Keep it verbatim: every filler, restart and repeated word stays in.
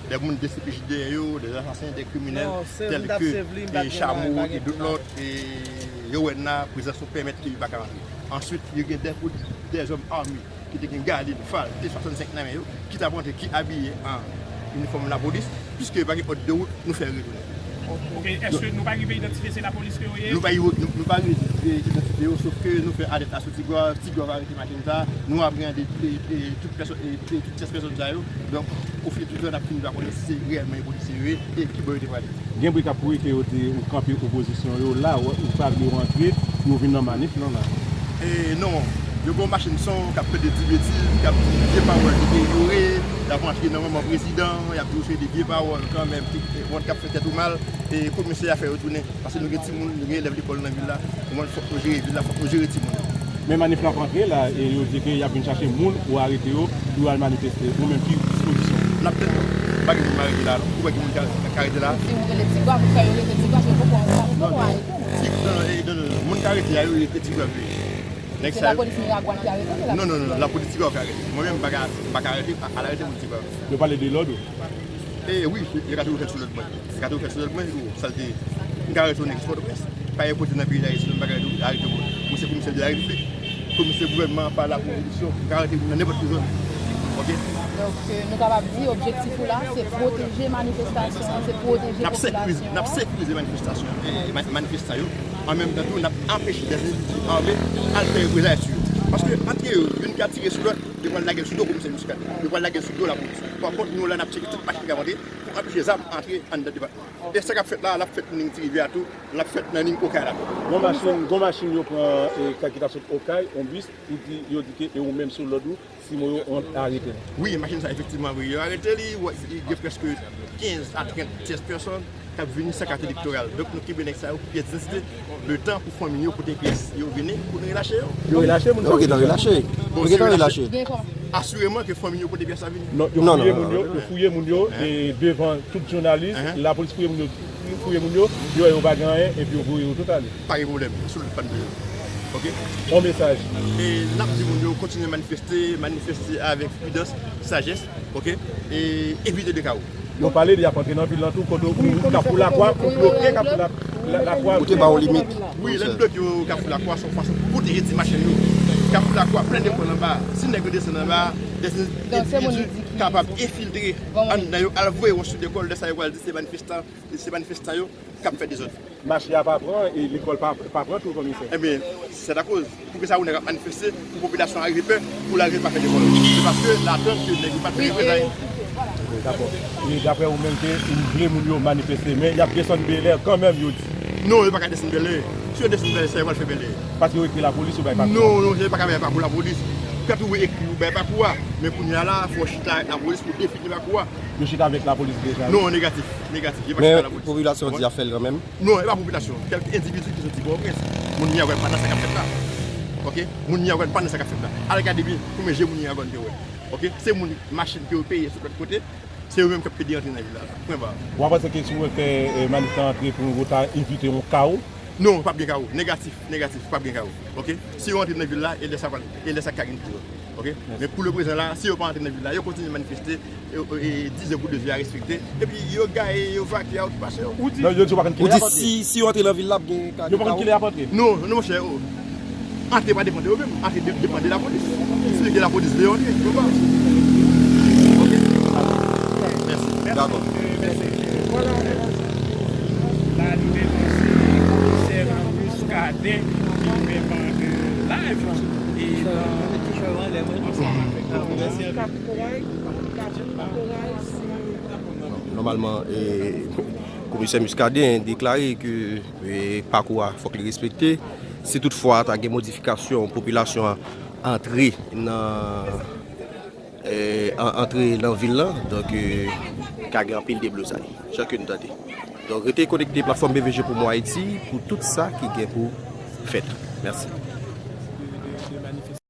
Des moun D C P J dèyè yo, des assassins, des criminels, tels que Chamo et d'autres, et yo wè n la, prezans nou pèmèt ke yo pa ka rantre. Answit, yo gen des, des hommes armés ki te gen galil, fal, T swasannsenk nan men yo, ki t ap rantre, ki abiye an inifòm lapolis, piske yo pa gen òd de wout, nou fè yo retounen. Ok, èske nou pa rive idantifye se lapolis ke yo ye? Nou pa rive, nou, nou pa rive idantifye yo, sof ke nou fè alèt a sou Tigwav, Tigwav arete machin sa, nou apre de, de, de, tout pèsòn, e, e, tout tyès pèsòn sa yo. Donk, ofitoutan, n ap fini pa konnen si se reyèlman yon polisye yo ye e ki bò yo te prale. Gen bri k ap kouri ke yo te, ou kanpe opozisyon yo la, ou, ou pa vle yo antre, yo vin nan manif lan la. E non, yo gen yon machin son k ap plede di betiz, k ap di vye pawòl deteryore, y ap antre nan manman prezidan, y ap di yon seri de vye pawòl kanmenm, ki, e, k ap fè tèt ou mal, e komisè a fè yo tounen. Paske nou gen timoun, nou gen elèv lekòl nan vil la, nou konprann fòk nou jere vil la, fòk nou jere timoun yo. Men manif la ap antre la, e yo di ke y ap vin chache moun pou arete yo, pou yo al manifeste. Ou menm, ki dispozisyon w? N ap tann yo. Pa gen moun arete la, non. Ou pa gen moun ka, ka arete la. Si ou rele Tigwav, ou fè yo rete Tigwav, yo poko, yo poko arete moun. Ti, non, e, non, non, non. Moun k arete a, yo rete Tigwav yo ye. Nèg sa yo. Se lapolis Miragwàn ki arete l la? Non, non, non, lapolis Tigwav ka arete. Mwen menm, m pa ka, m pa ka arete, al arete moun Tigwav. Yo pale de lòd ou? E wi, yo ka toujou fè l sou lòd mwen. Yo ka toujou fè l sou lòd mwen, yo, sa l te ye. M ka retounen Pòtoprens. Pa gen kote nan peyi Dayiti, m pa ka arete moun. Mwen se komisè de la Repiblik. Komisè gouvènman an pa la pou revolisyon. M ka arete moun nan nenpòt ki zòn. Ok? Donk, euh, nou kapab di objektif ou la, se pwoteje manifestasyon an, se pwoteje popilasyon an. N ap sekirize, n ap sekirize manifestasyon, e, ma-, manifestan yo. An menm tan tou, n ap anpeche des endividi ame al fè représailles sou yo. Paske, antre yo, youn ka tire sou lòt, yo pral lage l sou do komisè Muscadin. Yo pral lage l sou do lapolis. Pa kont, nou la, n ap tcheke tout machin k ap antre pou anpeche zam antre anndan depatman an. E sa k ap fèt la, l ap fèt nan liy Ti Rivyè a tou, l ap fèt nan liy Okay la tou. Gon machin, gon machin yo pran, e, ka ki t ap sot Okay, yon bis, ou di, yo di ke e ou menm sou lòd ou, Simoyo arete l. Wi, machin sa efektivman, wi, yo arete li, wè, li gen prèske kenz a trant tyès pèsòn k ap vini san kat elektoral. Donk, nou kenbe nèg sa yo pou pyès didantite, letan pou fanmi yo pote pyès yo vini, pou nou relache yo. Yo relache moun sa yo? Yo gentan relache. Bon, yo gentan relache. Asireman ke fanmi yo pote pyès la vini. Non, yo fouye moun yo, yo fouye moun yo, e devan tout jounalis, lapolis fouye moun yo, fouye moun yo, yo wè yo pa gen anyen, epi yo voye yo tout ale. Pa gen pwoblèm, sou lòd pa n bezwen. Ok? Yon mesaj. E n ap di moun yo kontinye manifeste, manifeste avèk pridans, sajès, ok? E evite de kawo. Yo pale de y ap antre nan vil lan tou, kote ou Kafou Lakwa, ou bloke Kafou La-, La-, Lakwa. Ou te ba yo limit. Wi, lè n bloke yo Kafou Lakwa, se yon fason pou pwoteje ti machann yo. Kafou Lakwa plen lekòl anba. Si nèg yo desann anba, des endividi kapab enfiltre anndan yo, al voye wòch sou lekòl, lè sa yo pral di se manifestan, se manifestan yo k ap fè dezòd. Mache a pa pran, e lekòl pa, pa pran tou, komisè. Ebyen, se akoz, poukisa ou nèg ap manifeste, pou popilasyon an rive pè, pou l al pa fè lekòl? Se paske l atann ke nèg yo pral fè reprezay. Dakò. E daprè ou menm ke ou vle moun yo manifeste, men y ap desann Bèlè kanmenm, yo di. Non, yo pa ka desann Bèlè. Si yo desann Bèlè, sa yo pral fè Bèlè? Paske yo ekri lapolis, yo bay pa kou. Non, non, yo pa ka bay pa kou lapolis. Ou ka twouve ekri yo bay pa kou a, men kounye a la, fò w chita avèk lapolis pou defini pa kou a. Yo chita avèk lapolis deja, wi. Non, negatif, negatif. Yo pa chita avèk lapolis. Men popilasyon an di y ap fè l kanmenm. Non, e pa popilasyon. Kèlke endividi ki soti Pòtoprens. Moun Miragwàn pa nan sa k ap fèt la. Ok? Moun Miragwàn pa nan sa k ap fèt la. Al gade byen, konbyen je moun Miragwàn ke w wè. Ok? Se moun machin ke yo peye sot lòt kote. Se yo menm k ap pede rantre nan vil la. Pwen ba. Ou pa panse ke si yo fè, eh, manif lan antre pou yo ta evite yon kawo? Non, p ap gen kawo. Negatif, negatif, p ap gen kawo. Ok? Si yo antre nan vil la, e lè sa pral, e lè sa ka gen dezòd. Ok? Men pou leprezan la, si yo pa antre nan vil la, yo kontinye manifeste, e, e, e, dizè pou dezè a respekte. Epi yo gaye, yo vake a okipasyon. Ou di, non, yo di yo pa konn kilè y ap antre. Si, si yo antre nan vil la, ap gen ka gen kawo. Yo pa konn kilè y ap antre. Non, non, monchè, o. Antre pa depann de yo menm. Antre de-, depann de lapolis. Si gen lapolis vle yo antre, yo pa. Ok. Mèsi. Dakò. Mèsi. La, nou menm, se komisè Muscadin ki menm, euh, live. E nan Nòmalman, e, komisè Muscadin deklare ke, e, pakou a fòk li respekte. Si toutfwa ta gen modifikasyon, popilasyon an antre nan, e, an-, antre nan vil lan, donk, e, ka gen anpil deblozay, jan ke n tande. Donk, rete konekte platfòm B V G Promo Haïti pou tout sa ki gen pou fèt. Mèsi.